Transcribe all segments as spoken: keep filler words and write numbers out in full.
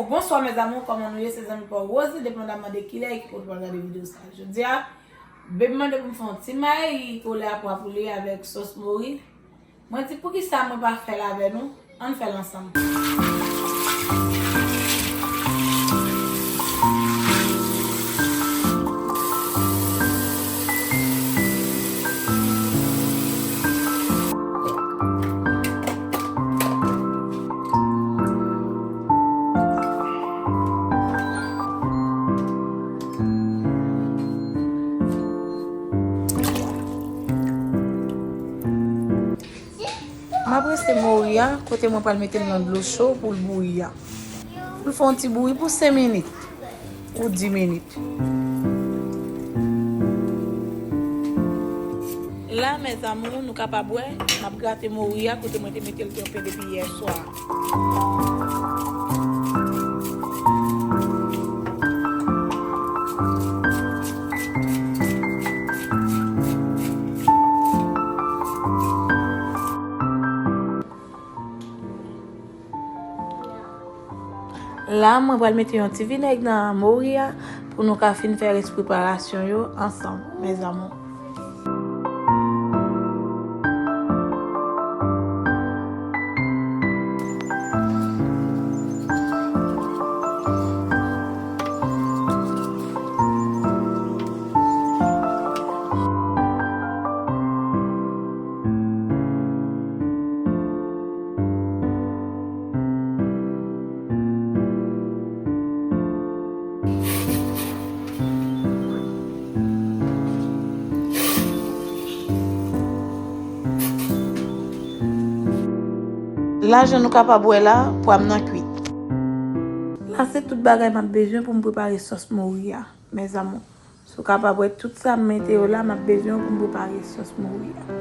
Bonswa mes amours, kòman nou ye? Se zanmi pa w Rosie, depandamman de kilè e ki kote w pral gade videyo sa. Jodi a, baby mande pou m fè yon ti mayi olè a pwa poule avèk sòs mori. Mwen di poukisa mwen pa fè l avè nou? Ann fè l ansanm. M ap rese mori a, kote mwen pral mete l nan dlo cho pou l bouyi a. Pou l fè yon ti bouyi pou senk minit ou dis minit. La, mes amours, nou kapab wè, m ap grate mori a, kote mwen te mete l tranpe depi yè swa. La, mwen pral mete yon ti vinèg nan mori a pou nou ka fin fè rès preparasyon yo ansanm, mes amours. La, jan nou kapab wè la, pwa m nan kwit. La, se tout bagay m ap bezwen pou m prepare sòs mori a, mes amours. Si w kapab wè tout sa m mete yo la, m ap bezwen yo pou m prepare sòs mori a.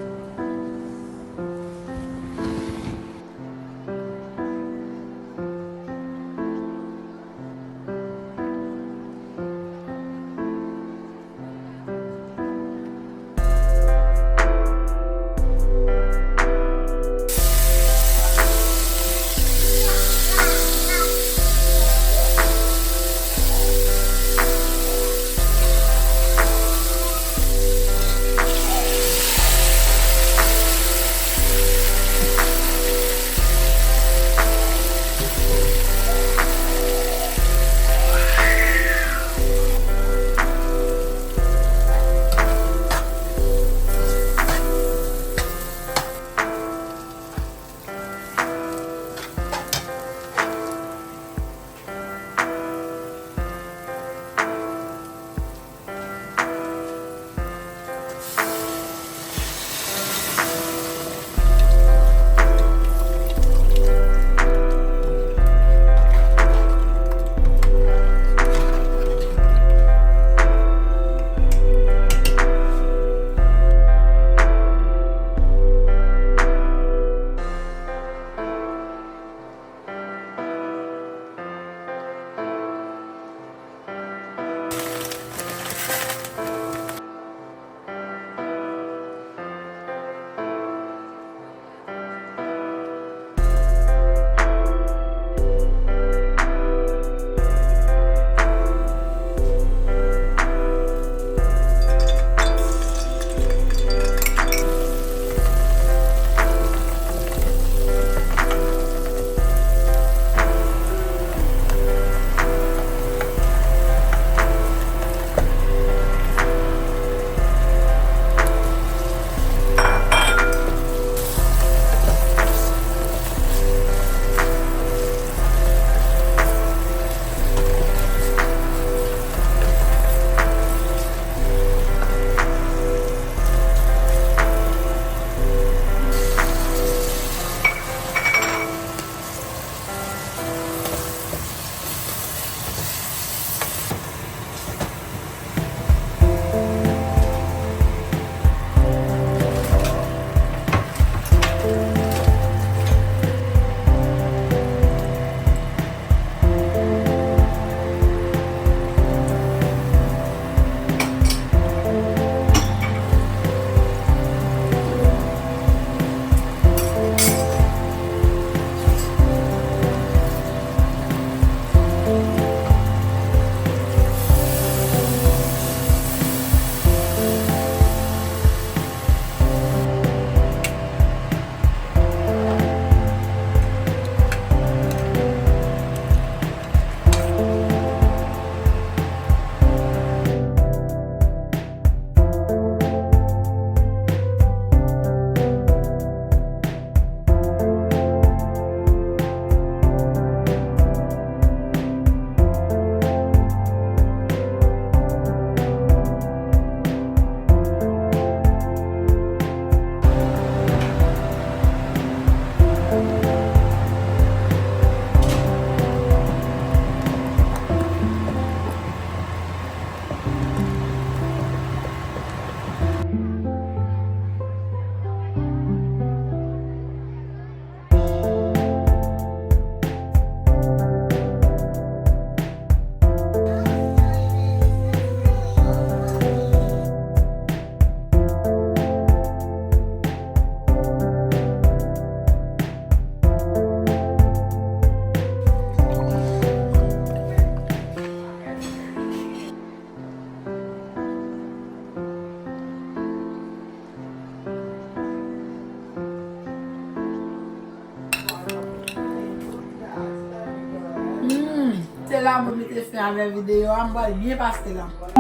La mwen mete fen avè videyo a, m pral byen pase la.